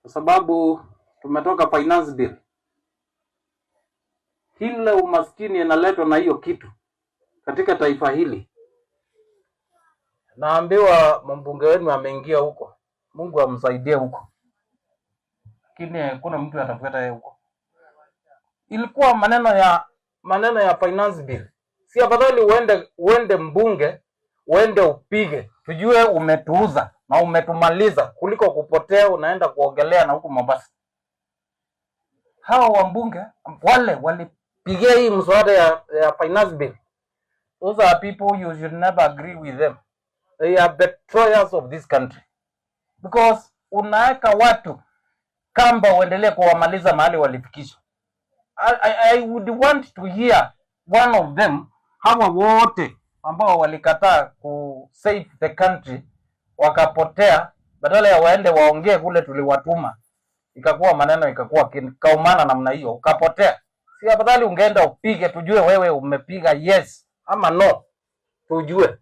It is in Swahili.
Kwa sababu tumetoka finance bill. Ile umaskini inaletwa na hiyo kitu katika taifa hili. Naambiwa mbunge wenu ameingia huko, Mungu amsaidie huko, lakini hakuna mtu atafuata yeye huko. Ilikuwa maneno ya finance bill, si afadhali uende mbunge, uende upige, tujue umetuuza na umetumaliza, kuliko kupotea unaenda kuogelea na huku Mombasa. Hawa wambunge wale walipigia hii mswada ya finance bill. Those are people you should never agree with them. They are betrayers of this country because unaweka watu kamba uendelee kuwamaliza mahali walifikishwa. I would want to hear one of them, hawa wote ambao walikataa ku save the country wakapotea, badala ya waende waongee kule tuliwatuma, ikakuwa maneno ikakuwa kaumana namna hiyo, ukapotea. Si afadhali ungeenda upige, tujue wewe umepiga yes ama no, tujue.